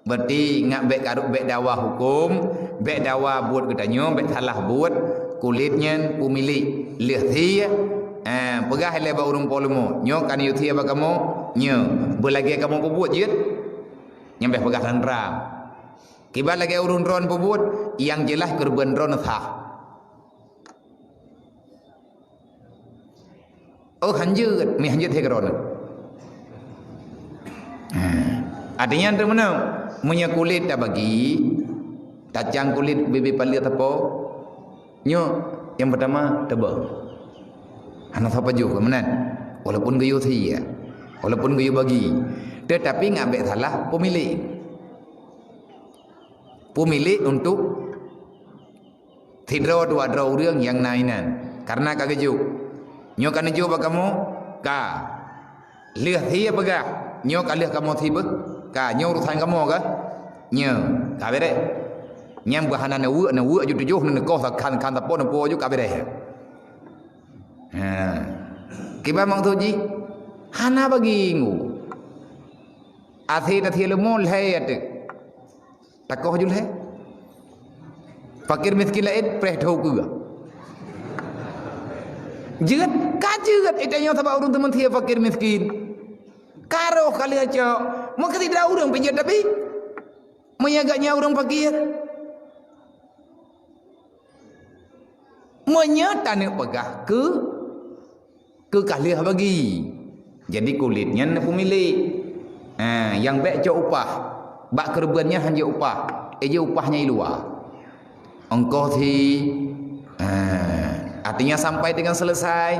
Berarti ngat bék karok, bék dawa huköm, bék dawa buet geutanyoe, bék salah buet, kulét nyan pumilék lheueh sie. Eh, peugah lé bak ureuëng po leumo, "Nyoe ka neuyue sie bak kamoe, nyoe beulagée kamoe peubuet jeuet." Nyan bék peugah sandra. Kiban lagée ureuëng droeneuh peubuet, nyang jeulaih keureubeuen droeneuh sah. Oh, hanjeuet, meuhanjeuet he keudroe. Artinya, untuk mana? Meunyoe kulét tabagi, tacang kulét bibé paleuet teupô, nyoe nyang pertama teuba. Hana sapa jôh keu meunan. Walaupun geuyue sie, walaupun geuyue bagi, tetapi ngat bék salah pemilik. Pemilik untuk sidroe dua droe ureuëng nyang na inan. Karena ka geujok. Nyoe ka neujok bak kamoe, ka. Lheueh sie peugah, nyoe ka lheueh kamoe sie beuh, ka. Nyoe urusan kamoe ka. Nyoe, ka beres. Nyang beuhana neuweuek, neuweuek ju tujoh, neukoh sakhan, khan sapo, neupo ju ka beres. Ha. Kiban maksud jih? Hana bagi ngu. Asie tasie leumo lhée ateueh. Takoh ju lhée. Fakir miskin laén preh tho keue. Jeuet, ka jeuet, eh, tanyoe sabab ureuëng teumeusie fakir miskin. Karoh ka lheueh cok. Meukeusida ureuëng pih jeuet tapi. Meunyoe geuhnyan ureuëng fakir. Meunyoe taneuk peugah keu, keu ka lheueh bagi. Jadi kulét nyan peumilék. Ha, nyang bék cok upah. Bak keureubeuen nyan hanjeuet upah. Eh, jeuet upah nyan i luwa. Ongkoh sie. Ha, artinya sampai dengan selesai.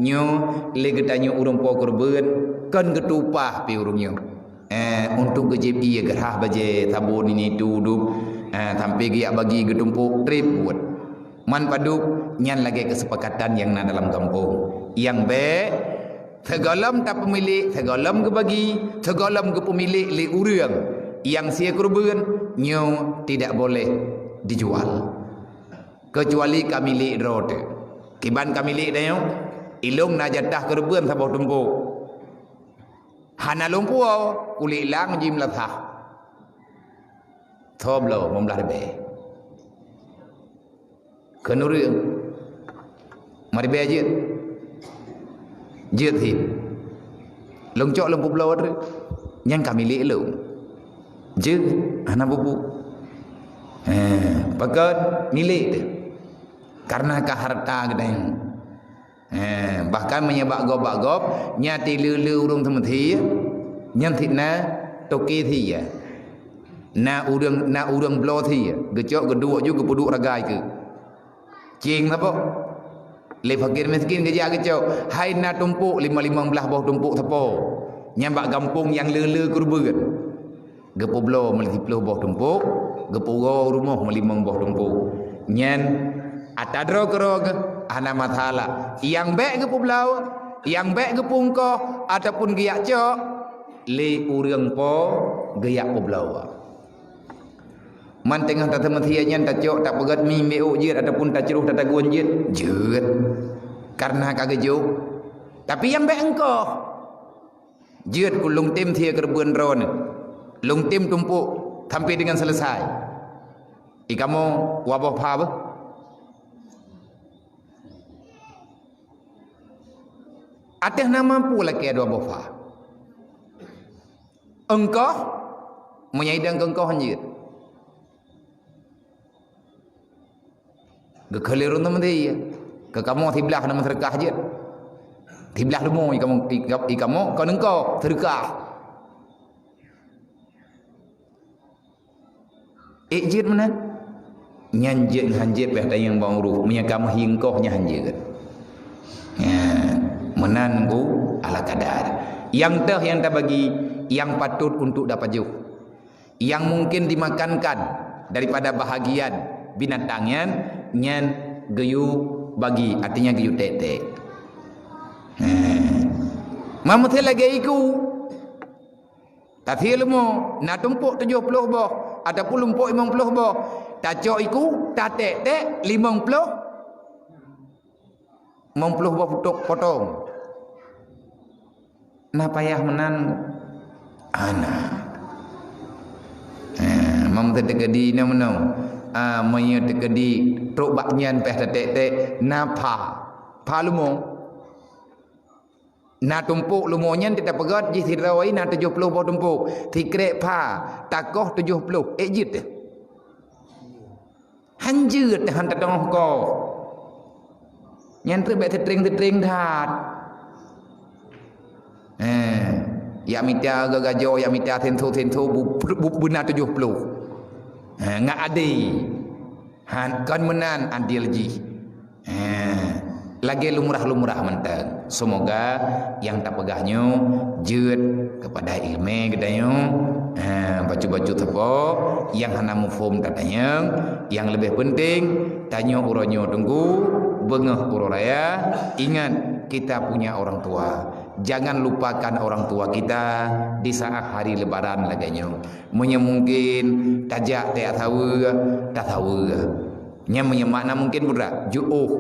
Nyoe lé geutanyoe ureuëng po keureubeuen, kon geutupah pih ureuëng nyoe. Eh, untuk geujieb ié geurhah bajée, sabon ini itu udub, eh, sampai geujak bagi geutumpôk treb buet. Man padub nyan lagée keusepakatan nyang na dalam gampông. Nyang bék, sigohlom tapeumilék, sigohlom geubagi, sigohlom geupeumilék lé ureuëng nyang sie keureubeuen, nyoe tidak boleh dijual. Keucuali ka milék droe teuh. Kiban ka milék tanyoe, ilông na jatah keureubeuen saboh tumpôk. Hana lôn puwoe, kulét lang jimeulasah. Soe bloe, meublah ribée. Kheun ureuëng, "Ma ribée jeuet?" "Jeuet cit." "Lôn cok lôn peubloe droe." "Nyan ka milék lôn." "Jeuet, hana bubu." "Eh, pakon milék teuh?" "Karena ka hareuta geutanyoe." Eh, bahkan meunyoe bak gob, bak gob, nyan teuh le-le ureuëng teumeusie, nyan cit na toke sie. Na ureuëng, na ureuëng bloe sie, geucok geuduek ju geupeuduek ragai keu. Cing saboh. Lé fakir miskin geujak geucok, hai na tumpôk limong-limong blaih boh tumpôk sapo. Nyan bak gampông nyang le-le keureubeuen. Geupeubloe meulhiploh boh tumpôk, geupuwoe rumoh meulimong boh tumpôk. Nyan ata droe keudroe geuh hana masalah. Nyang bék geupeubloe, nyang bék geupungkoh ataupun geujak cok lé ureuëng po geujak peubloe. Man teungoh tateumeusie nyan tacok, tapeugét mie bék jeuet ataupun tacroh tatagun jeuet, jeuet. Karena ka geujok. Tapi nyang bék ongkoh. Jeuet ku lông tem sie keureubeuen droeneuh. Lông tem tumpôk sampai dengan selesai. I kamoe dua boh pha beuh. Ateueh na mampu lakée dua boh pha. Ongkoh, meunyoe idang keu ongkoh hanjeuet. Geukheun lé ureuëng teumeusie, keu kamoe siblaih na meuseudeukah jeuet. Siblaih leumo i kamoe, i ka-, i kamoe kon ongkoh, seudeukah. Ék jeuet meunan? Nyan jeuet ngon hanjeuet beh tanyong bang uroh, meunyoe ka meuhi ongkoh nyan hanjeuet. Nyan, meunan ku ala kadar. Nyang teuh nyang tabagi, nyang patut untuk tapajoh. Nyang mungkin dimakankan daripada bahagian binatang nyan, nyan geuyue bagi, artinya geuyue tek-tek. Nah, ma meuthé lagée iku. Tasie leumo, na tumpôk tujoh ploh boh ataupun lumpôk limong ploh boh. Tacok iku, tatek-tek limong ploh, limong ploh boh putok potong. Na payah meunan. Hana. Eh, mam teukeudi na meunoe. Ah, meunyoe teukeudi trok bak nyan pih tatek-tek, na pha. Pha lumo. Na tumpôk lumo nyan teupeugöt jih sidroe na tujoh ploh boh tumpôk. Sikrek pha, takoh tujoh ploh. Eh, jeuet deh. Hanjeuet han tateungoh koh. Nyan treuk bèk teutreng-teutreng that. Eh, yak mita geugajo, yak mita senso-senso bu, bu, bu, beuna tujoh ploh. Eh, ngat adé. Han kon meunan adil jih. Eh, lagèe lumrah-lumrah mantong. Semoga nyang tapeugah nyoe jeuet kepada ileumèe geutanyoe. Eh, bacut-bacut sapo nyang hana muphom tatanyong, nyang leubeh penting tanyoe uroe nyoe teungku beungoh uroe raya, ingat kita punya orang tua. Jangan lupakan orang tua kita di saat hari lebaran lagèe nyoe. Meunyoe mungkin tajak teuka saweue, tasaweue. Nyan meunyoe makna mungkin berat, jiôh.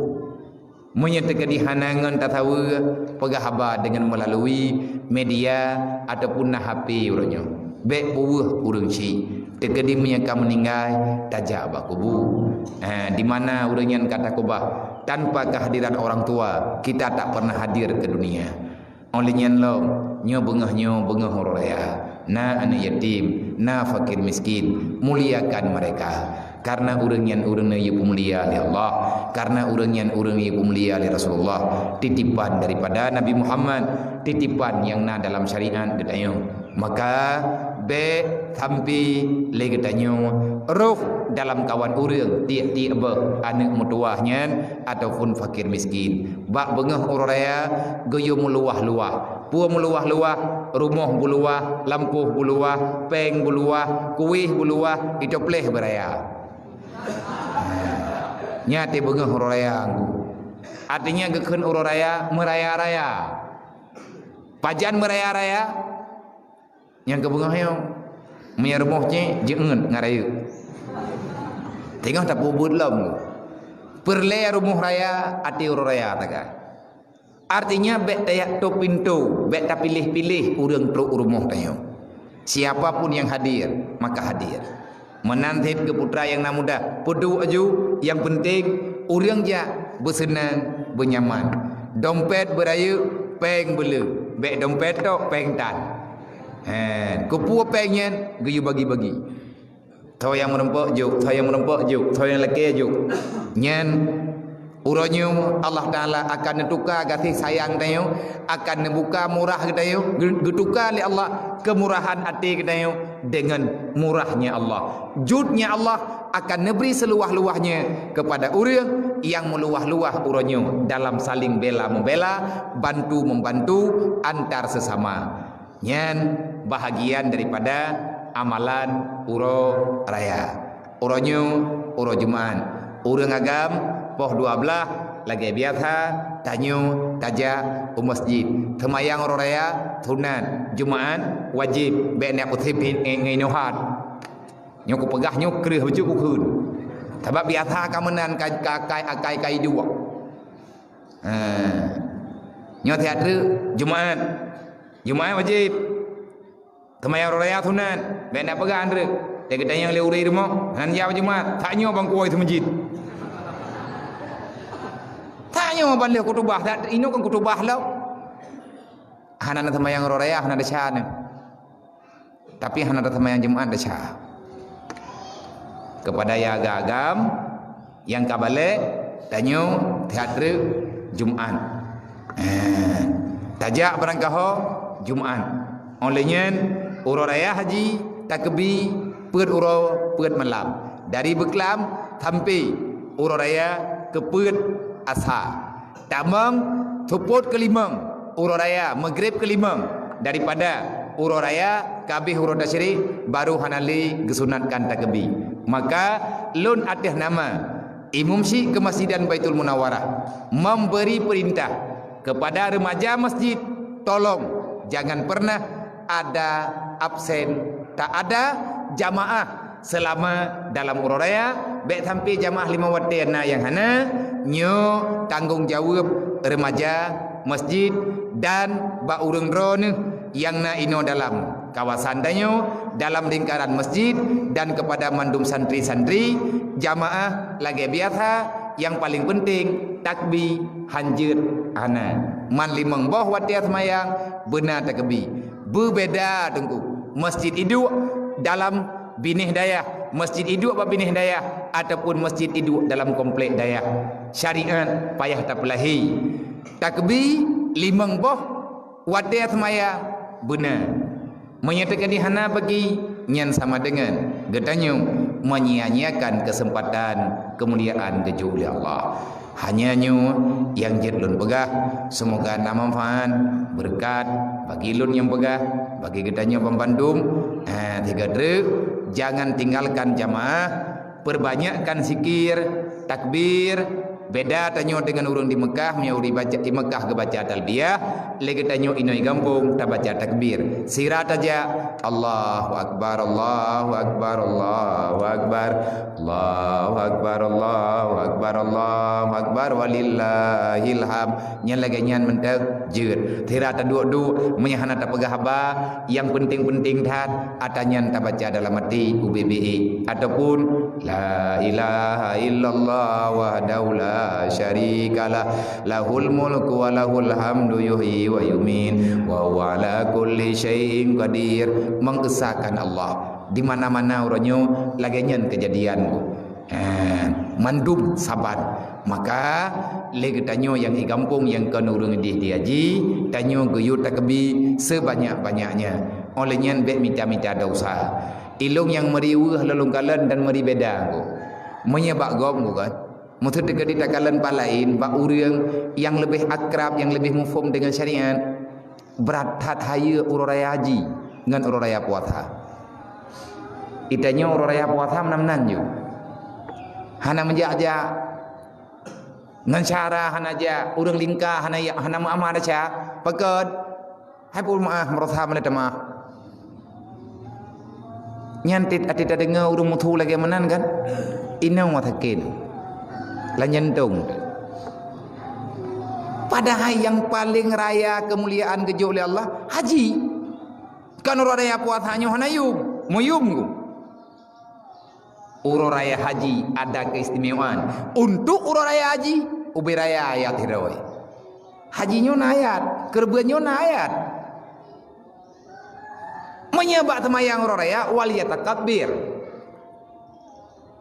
Meunyoe teukeudi hana ngon tasaweue, peugah haba deungon meulalu media ataupun na H P uroe nyoe. Bèk puweuh ureueng chik. Teukeudi meunyoe ka meuninggai, tajak bak kubu. Ha, di mana ureueng nyan ka takubah, tanpa kehadiran orang tua, kita tak pernah hadir ke dunia. Óh lheueh nyan lom, nyoe beungoh nyoe beungoh uroe raya. Na aneuk yatim, na fakir miskin, muliakan mereka. Karena ureueng nyan ureueng nyang geupeumulia lé Allah. Karena ureueng nyan ureueng nyang geupeumulia lé Rasulullah. Titipan daripada Nabi Muhammad, titipan nyang na dalam syariat geutanyoe. Maka, bèk sampai lé geutanyoe roh dalam kawan ureueng tiek-tiek beuh aneuk meutuwah nyan ataupun fakir miskin. Bak beungoh uroe raya geuyue meuluwah-luwah. Peue meuluwah-luwah? Rumoh beuluwah, lampôh beuluwah, péng beuluwah, kuéh beuluwah, itopleh beuraya. Nyan teuh beungoh uroe raya ngku. Artinya geukheun uroe raya meuraya-raya. Pajan meuraya-raya? Nyang keu beungoh nyoe, meunyoe rumoh cit jeuet ngon rayeuk. Teungoh tapeubuet lom. Peureulèe rumoh raya, até uroe raya taga. Artinya, bèk tajak tôp pintoe, bèk tapiléh-piléh ureueng trok u rumoh tanyoe. Siapa pun yang hadir, maka hadir. Meunan cit keu putra nyang na muda, peuduek aju, nyang peunteng ureueng jak beuseunang, beunyaman. Dompet beurayeuk, péng beuleu. Bèk dompet tok, péng tan. He, keupeue péng nyan geuyue bagi-bagi. Tho nyang meurumpok juk, tho nyang meurumpok juk, tho nyang lakèe juk. Nyan Uroe nyoe Allah Taala akan neutuka gaséh sayang tanyoe, akan neubuka murah geutanyoe, geu-, geutuka lé Allah keumurahan até geutanyoe deungon murahnya Allah. Judnya Allah akan neubri seuluwah-luwahnya keupada ureueng nyang meuluwah-luwah uroe nyoe dalam saling bela-membela, bantu-membantu antar sesama. Nyan bahagian daripada amalan uroe raya. Uroe nyoe uroe Jumat. Ureueng agam poh dua blaih lagèe biasa tanyoe tajak u masjid. Seumayang uroe raya sunat, Jumat wajéb, bèk neujak u masjid ngon, ngon inoe that. Nyoe kupeugah nyoe kreueh bacut kukheun. Sabab biasa ka meunan ka, ka, ka, akai ka iduek. Ha. Nyoe siat treuk Jumat. Jumat wajéb. Seumayang uroe raya sunat. Bèk neujak peugah treuk. Lé geutanyoe lé ureueng rumoh, han jak Jumat. Tanyoe ban kuwoe seumeujid. Tanyoe ban lheueh khutubah. Inoe kan khutubah lom. Hana na seumayang uroe raya, hana desya nyoe. Tapi hana taseumayang Jumat desya. Keupada nyang agam-agam nyang ka balek, tanyoe siat treuk Jumat. Eh, tajak barangkaho Jumat. Óh lheueh nyan, uroe raya haji takeubi peuet uroe peuet malam. Dari beuklam sampai uroe raya keupeuet asa. Tamong seupôt keulimong uroe raya, Maghrib keulimong, daripada uroe raya ka abéh uroe tasyrik, barô hana lé geusunatkan takeubi. Maka lôn ateueh nama Imum Syik Keumasjidan Baitul Munawwarah memberi perintah kepada remaja masjid, tolong jangan pernah ada absen, tak ada jamaah selama dalam uroe raya, bèk sampai jamaah limong watèe na nyang hana, nyoe tanggông jaweueb remaja masjid dan bak ureueng droeneuh nyang na inoe dalam. Kawasan tanyoe dalam lingkaran masjid dan kepada mandum santri-santri, jamaah lagée biasa, nyang paléng peunteng takbi hanjeuet hana. Man limong boh watée seumayang beuna takbi. Beubeda teungku, masjid iduek dalam binéh dayah, masjid iduek bak binéh dayah, ataupun masjid iduek dalam komplek dayah. Syariat payah tapeulahé. Takbi limong boh watée seumayang beuna. Meunyoe teukeudi hana bagi, nyan sama deungon geutanyoe menyia-nyiakan keuseumpatan keumuliaan geujok lé Allah. Hanya nyoe nyang jeuet lôn peugah, seumoga na manfaat, beureukat bagi lôn nyang peugah, bagi geutanyoe banmandum. Ah, tiga treuk, jangan tinggalkan jamaah, peubanyakkan zikir, takbir. Beda tanyoe deungon ureuëng di Meukah, meunyoe di baca, di Meukah geubaca talbiyah, lé geutanyoe inoe gampông tabaca takbir. Sira tajak, Allahu Akbar, Allahu Akbar, Allahu Akbar. Allahu Akbar, Allahu Akbar, Allahu Akbar, walillahil hamd. Nyan lagée nyan mantong jeuet. Sira taduek-duek, meunyoe hana tapeugah haba, nyang peunteng-peunteng that, ata nyan tabaca dalam até ubé-bé. Ataupun, La ilaha illallah wahdahu la syarikalah, lahul mulku wa lahul hamdu yuhyi wa yumiit, wa huwa ala kulli syai'in qadir. Mengesahkan Allah. Di mana-mana uroe nyoe lagée nyan keujadian. Ha, mandum saban. Maka, lé geutanyoe nyang di gampông nyang kon ureuëng idéh di haji, tanyoe geuyue takbi seubanyak-banyaknya. Óh lheueh nyan bék mita-mita desya. Ilong nyang meuri weueh lôn kalon dan meuri beda geuh. Meunyoe bak gob geuh kan, meuseuti keudita kalon bak laén, bak ureuëng nyang leubeh akrab, nyang leubeh muphom deungon syariat, brat that hayeue uroe raya haji ngon uroe raya puasa. Itanyoe uroe raya puasa meunan-meunan ju. Hana meujak-jak. Ngon syara hana jak, ureuëng lingka hana jak, hana meuamal desya. Pakon? Hai peumaáh, meurasa meunan teuma. Nyan tit-, até tadeungoe ureuëng meusu lagée meunan kan? Inong meusaken. Lam jantong. Padahai nyang paléng raya keumuliaan geujok lé Allah, haji. Kan uroe raya puasa nyoe hana yum, meuyum geuh. Uroe raya haji ada keistimewaan. Untuk uroe raya haji, ubé raya ayat hiroe. Haji nyoe na ayat, keureubeuen nyoe na ayat. Meunyoe bak seumayang uroe raya, wal yatakabbir.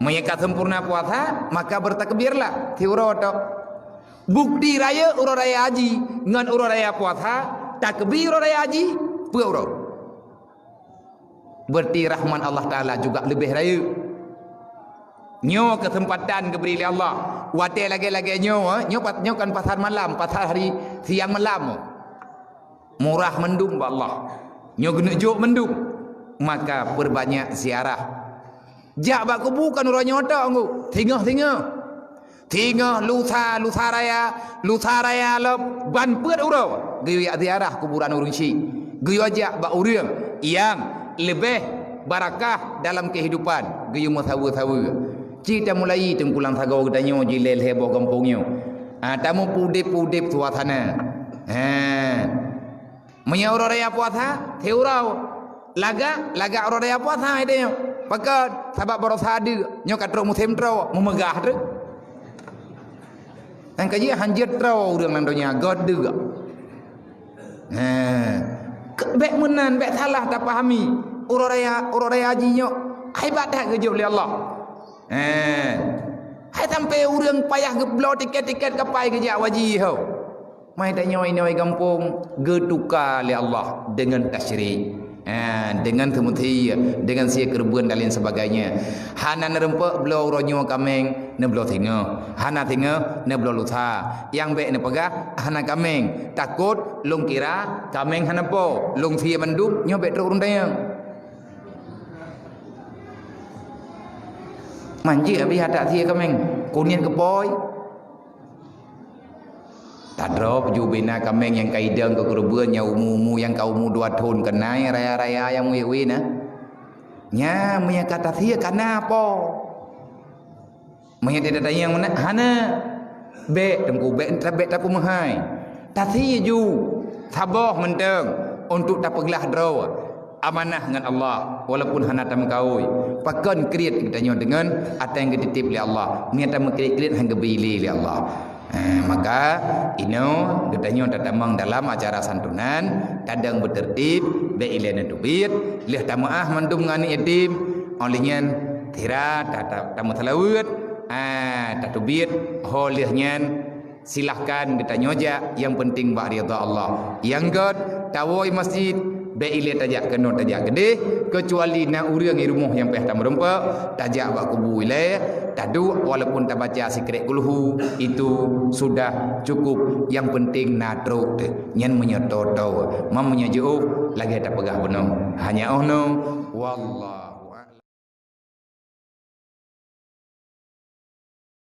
Meunyoe ka sempurna puasa, maka bertakbirlah siuroe tok. Bukti rayeuk uroe raya haji ngon uroe raya puasa, takbir uroe raya haji, peue uroe. Berarti rahmat Allah Taala juga leubeh rayeuk. Nyoe keuseumpatan geubri lé Allah. Watée lagée-lagée nyoe, eh, nyoe pat-, nyoe kan pasar malam, pasar hari siang malam. Murah mandum bak Allah. Nyoe geuneuk jok mandum. Maka peurbanyak ziarah. Jak bak kubu kan uroe nyoe tok, Teungku. Singoh-singoh. Singoh lusa, lusa raya, lusa raya lom ban peuet uroe geuyue jak ziarah kuburan ureuëng syik. Geuyue jak bak ureuëng nyang leubeh barakah dalam keuhidupan, geuyue meusaweue-saweue. Ci tamulai teungku lam sagoe geutanyoe jilée lhée boh gampông nyoe. Ah, tameupudeb-pudeb suasana. Ha. Meunyoe uroe raya puasa, siuroe. Lagak, lagak uroe raya puasa hai tanyoe. Pakon? Sabab baroesa deuk, nyoe ka trok musém troe, meumeugah treuk. Nyang ka jih hanjeuet troe ureuëng lam donya, göt deuk. Nah, ke-, bék meunan, bék salah tapahami. Uroe raya, uroe raya haji nyoe, hebat that geujok lé Allah. Eh, hai sampai ureuëng payah geubloe tiket-tiket kapai geujak haji ho. Mai tanyoe inoe gampông geutuka lé Allah deungon tasyrik. Ha, deungon seumeuti, deungon sie keureubeuen dan lain sebagainya. Hana neureumpok bloe uroe nyoe kaméng, neubloe singoh. Hana singoh, neubloe lusa. Nyang bék neupeugah hana kaméng. Takot lôn kira kaméng hana po. Lôn sie mandum, nyoe bék trok ureuëng tanyong. Manjeuet habéh that sie kaméng. Kuniet geupôi. Tadroe ju bina kaméng nyang ka idong keu keureubeuen nyang umu-umu nyang ka umu dua thon keunai raya-raya nyang wéh-wéh na. Nya meunyo ka tasie kana po. Meunyo tidak tanyong meunan hana. Bék teungku bék bék tapeumeuhai. Tasie ju saboh mantong untuk tapeuglah droe. amanah ngon Allah, walaupun hana tameukaôi. Pakon kriet geutanyoe deungon ata nyang geutitip lé Allah? Meunyo tameukriet-kriet, han geubri lé lé Allah. Eh, maka inoe geutanyoe tatamong dalam acara santunan, tadong beuteurtib, bèk ilèe neuteubiet, lheueh tameu'ah mandum ngon aneuk yatim, óh lheueh nyan sira ta-, ta-, tameuseulaweuet, ah, tateubiet, óh lheueh nyan silahkan geutanyoe jak, nyang peunteng bak ridha Allah. Nyang göt, tawoe masjid, bèk ilèe tajak keunoe tajak keudéh, keucuali na ureueng di rumoh nyang payah tameurumpok, tajak bak kubu ilèe, taduek walaupun tabaca sikrek kulhu, itu sudah cukup. Nyang peunteng na trok teuh, nyan meunyoe toe-toe, ma meunyoe jiôh, lagèe tapeugah bunoe. Hanya 'oh noe, wallah.